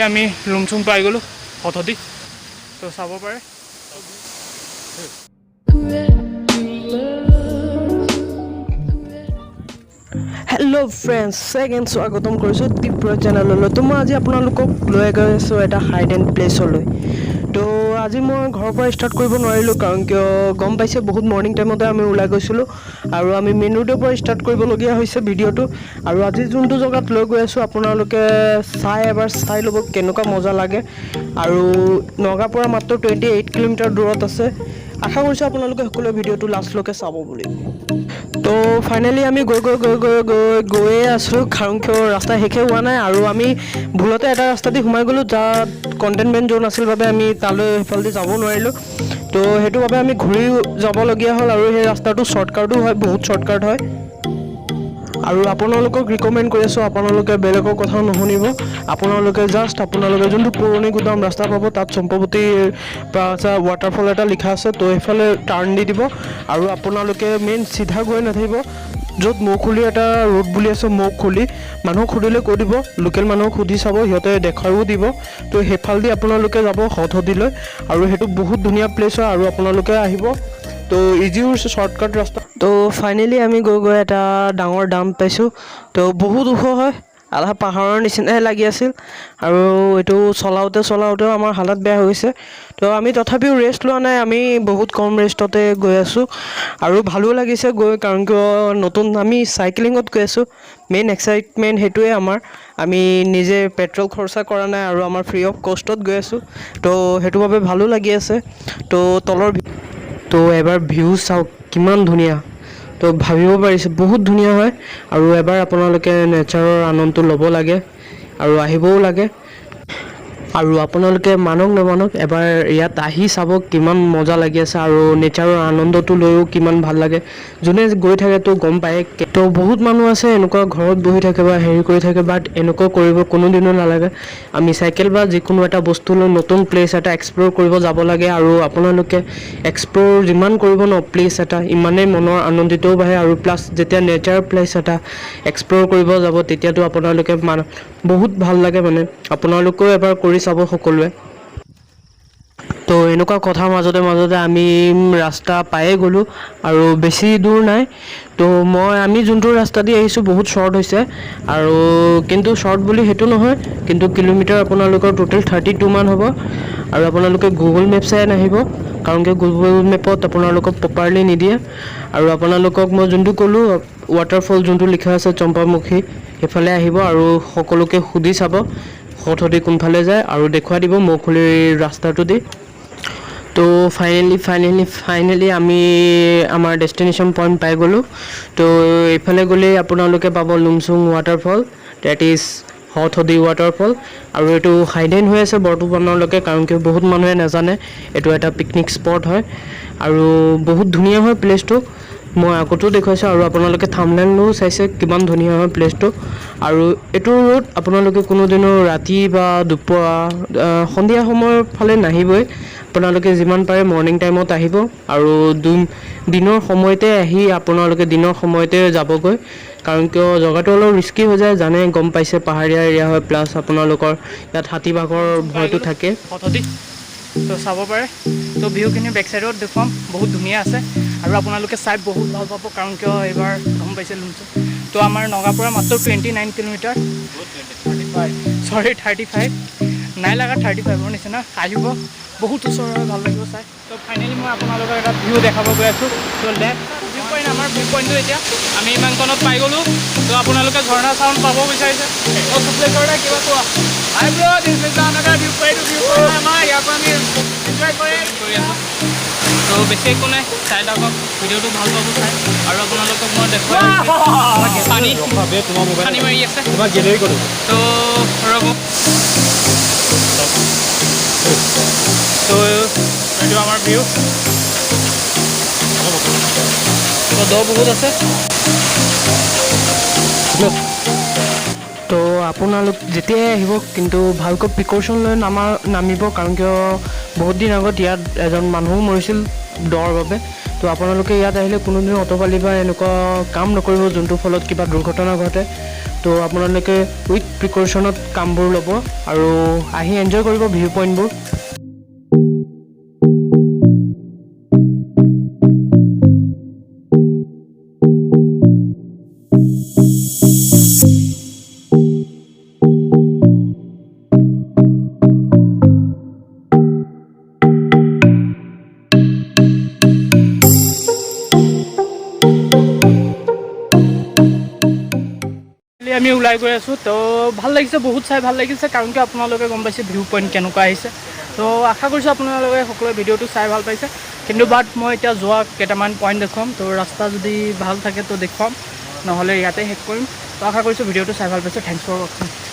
আমি লুমচুং পাই গ'লোঁ হঠদি। তো চাব পাৰে। হেল্ল' ফ্ৰেণ্ডছ, ছেকেণ্ড স্বাগতম কৰিছোঁ তীব্ৰ চেনেললৈ। তো মই আজি আপোনালোকক লৈ গৈ আছোঁ এটা হাইড এণ্ড প্লেচলৈ। তো আজি মই ঘৰৰ পৰা ষ্টাৰ্ট কৰিব নোৱাৰিলোঁ, কাৰণ কিয় গম পাইছে, বহুত মৰ্ণিং টাইমতে আমি ওলাই গৈছিলোঁ আৰু আমি মেইন ৰোডৰ পৰা ষ্টাৰ্ট কৰিবলগীয়া হৈছে ভিডিঅ'টো। আৰু আজি যোনটো জেগাত লৈ গৈ আছোঁ, আপোনালোকে চাই এবাৰ চাই ল'ব কেনেকুৱা মজা লাগে। আৰু নগাঁৱৰ পৰা মাত্ৰ 28 কিলোমিটাৰ দূৰত আছে। আশা কৰিছোঁ আপোনালোকে সকলোৱে ভিডিঅ'টো লাষ্টলৈকে চাব বুলি। তো ফাইনেলি আমি গৈ গৈ গৈ গৈ গৈ গৈয়ে আছোঁ, কাৰণ কিয় ৰাস্তা শেষে হোৱা নাই। আৰু আমি ভুলতে এটা ৰাস্তা দি সোমাই গ'লোঁ, যাত কণ্টেইনমেণ্ট জ'ন আছিল বাবে আমি তালৈ সেইফালেদি যাব নোৱাৰিলোঁ। তো সেইটো বাবে আমি ঘূৰি যাবলগীয়া হ'ল। আৰু সেই ৰাস্তাটো শ্বৰ্টকাটো হয়, বহুত শ্বৰ্টকাট হয়। আৰু আপোনালোকক ৰিকমেণ্ড কৰি আছোঁ, আপোনালোকে বেলেগৰ কথাও নুশুনিব। আপোনালোকে জাষ্ট আপোনালোকে যোনটো পুৰণি গুদাম ৰাস্তা পাব, তাত চম্পাৱতীৰ ৱাটাৰফল এটা লিখা আছে। তো সেইফালে টাৰ্ণ দি দিব আৰু আপোনালোকে মেইন চিধা গৈ নাথাকিব। য'ত মৌখুলি এটা ৰোড বুলি আছে, মৌখুলি মানুহক সুধিলে কৈ দিব, লোকেল মানুহক সুধি চাব, সিহঁতে দেখুৱাইও দিব। তো সেইফালেদি আপোনালোকে যাব হঠদিলৈ আৰু সেইটো বহুত ধুনীয়া প্লেচ হয় আৰু আপোনালোকে আহিব। তো ইজিও শ্বৰ্টকাট ৰাস্তা। তো ফাইনেলি আমি গৈ গৈ এটা ডাঙৰ ডাম পাইছোঁ। তো বহুত ওখ হয়, আধা পাহাৰৰ নিচিনাই লাগি আছিল। আৰু এইটো চলাওঁতে চলাওঁতেও আমাৰ হালত বেয়া হৈ গৈছে। তো আমি তথাপিও ৰেষ্ট লোৱা নাই, আমি বহুত কম ৰেষ্টতে গৈ আছোঁ। আৰু ভালো লাগিছে গৈ, কাৰণ কিয় নতুন আমি চাইক্লিঙত গৈ আছোঁ। মেইন এক্সাইটমেণ্ট সেইটোৱে আমাৰ। আমি নিজে পেট্ৰল খৰচা কৰা নাই আৰু আমাৰ ফ্ৰী অফ কষ্টত গৈ আছোঁ। তো সেইটো বাবে ভালো লাগি আছে। তো তলৰ তো এবাৰ ভিউ চাওক কিমান ধুনীয়া। তো ভাবিব পাৰিছে, বহুত ধুনীয়া হয়। আৰু এবাৰ আপোনালোকে নেচাৰৰ আনন্দটো ল'ব লাগে আৰু আহিবও লাগে। আৰু আপোনালোকে মানক নামানক, এবাৰ ইয়াত আহি চাব কিমান মজা লাগি আছে আৰু নেচাৰৰ আনন্দটো লৈও কিমান ভাল লাগে। যোনে গৈ থাকে তো গম পায়। তো বহুত মানুহ আছে এনেকুৱা, ঘৰত বহি থাকে বা হেৰি কৰি থাকে, বাট এনেকুৱা কৰিব কোনোদিনো নালাগে। আমি চাইকেল বা যিকোনো এটা বস্তু লৈ নতুন প্লেচ এটা এক্সপ্ল'ৰ কৰিব যাব লাগে। আৰু আপোনালোকে এক্সপ্ল'ৰ যিমান কৰিব ন প্লেচ এটা, ইমানেই মনৰ আনন্দিতও বাঢ়ে। আৰু প্লাছ যেতিয়া নেচাৰ প্লেচ এটা এক্সপ্ল'ৰ কৰিব যাব, তেতিয়াতো আপোনালোকে মান বহুত ভাল লাগে। মানে আপোনালোকেও এবাৰ কৰি চাব সকলোৱে। তো এনেকুৱা কথাৰ মাজতে মাজতে আমি ৰাস্তা পায়ে গ'লোঁ আৰু বেছি দূৰ নাই। তো আমি যোনটো ৰাস্তা দি আহিছোঁ, বহুত শ্বৰ্ট হৈছে। আৰু কিন্তু শ্বৰ্ট বুলি সেইটো নহয়, কিন্তু কিলোমিটাৰ আপোনালোকৰ টোটেল 32 মান হ'ব। আৰু আপোনালোকে গুগল মেপ চাই নাহিব, কাৰণ কিয় গুগল মেপত আপোনালোকক প্ৰপাৰলি নিদিয়ে। আৰু আপোনালোকক মই যোনটো ক'লোঁ, ৱাটাৰফল যোনটো লিখা আছে চম্পামুখী, সেইফালে আহিব আৰু সকলোকে সুধি চাব হঠদি কোনফালে যায় আৰু দেখুৱাই দিব মৌখুলিৰ ৰাস্তাটো দি। তো ফাইনেলি ফাইনেলি ফাইনেলি আমি আমাৰ ডেষ্টিনেশ্যন পইণ্ট পাই গ'লোঁ। তো এইফালে গ'লেই আপোনালোকে পাব লুমচুং ৱাটাৰফল, that is হঠদি ৱাটাৰফল। আৰু এইটো হাইডেন হৈ আছে বৰ্তমানলৈকে, কাৰণ কিয় বহুত মানুহে নাজানে এইটো এটা পিকনিক স্পট হয় আৰু বহুত ধুনীয়া হয় প্লেচটো। মই আগতেও দেখুৱাইছোঁ আৰু আপোনালোকে থামনেলো চাইছে কিমান ধুনীয়া হয় প্লেচটো। আৰু এইটো ৰোড আপোনালোকে কোনোদিনো ৰাতি বা দুপৰীয়া সন্ধিয়া সময়ৰ ফালে নাহিবই। আপোনালোকে যিমান পাৰে মৰ্ণিং টাইমত আহিব আৰু দিনৰ সময়তে আহি আপোনালোকে দিনৰ সময়তে যাবগৈ, কাৰণ কিয় জেগাটো অলপ ৰিস্কি হৈ যায়, জানে, গম পাইছে, পাহাৰীয়া এৰিয়া হয়। প্লাছ আপোনালোকৰ ইয়াত হাতী বাঘৰ ভয়টো থাকে। হঠদি। তো চাব পাৰে। তো ভিউখিনি বেক চাইডত দেখুৱাম, বহুত ধুনীয়া আছে আৰু আপোনালোকে চাই বহুত ভাল পাব, কাৰণ কিয় এইবাৰ গম পাইছে লুমচুং। তো আমাৰ নগাঁৱৰ পৰা মাত্ৰ 29 কিলোমিটাৰ, চৰি, 35 নাই লগা, 35ৰ নিচিনা আহিব। বহুত ওচৰ হয়, ভাল লাগিব চাই। তো ফাইনেলি মই আপোনালোকক এটা ভিউ দেখাব গৈ আছোঁ। তো লেফ্ট ভিউ পইণ্ট, আমাৰ ভিউ পইণ্টটো এতিয়া আমি ইমানকণত পাই গ'লোঁ। তো আপোনালোকে ঝৰ্ণা চাউণ্ড পাব বিচাৰিছে। তো শুক্লেশ্বৰ দা, কিবা কোৱা। Hi bro, this is another view point, view point আমাৰ ইয়াৰ পৰা আমি এনজয় কৰি আছোঁ। তো বেছি একো নাই, চাই থাকক ভিডিঅ'টো, ভাল পাব চাই। আৰু আপোনালোকক মই দেখুৱাই পানী পানী মাৰি আছে। তোমাৰ গেলেৰী ক'ত? তো ৰ'ব। তো এইটো আমাৰ ভিউ। তো দ বহুত আছে। তো আপোনালোক যেতিয়াই আহিব, কিন্তু ভালকৈ প্ৰিকশ্যন লৈ নামিব, কাৰণ কিয় বহুত দিন আগত ইয়াত এজন মানুহো মৰিছিল দৰ বাবে। তো আপোনালোকে ইয়াত আহিলে কোনোদিন অতপালি বা এনেকুৱা কাম নকৰিব, যোনটোৰ ফলত কিবা দুৰ্ঘটনা ঘটে। তো আপোনালোকে উইথ প্ৰিকশ্যনত কামবোৰ ল'ব আৰু আহি এনজয় কৰিব ভিউ পইণ্টবোৰ। আমি ওলাই গৈ আছোঁ। তো ভাল লাগিছে, বহুত চাই ভাল লাগিছে, কাৰণ কিয় আপোনালোকে গম পাইছে ভিউ পইণ্ট কেনেকুৱা আহিছে। তো আশা কৰিছোঁ আপোনালোকে সকলোৱে ভিডিঅ'টো চাই ভাল পাইছে। কিন্তু বাট মই এতিয়া যোৱা কেইটামান পইণ্ট দেখুৱাম। তো ৰাস্তা যদি ভাল থাকে তো দেখুৱাম, নহ'লে ইয়াতে শেষ কৰিম। তো আশা কৰিছোঁ ভিডিঅ'টো চাই ভাল পাইছে। Thanks for watching.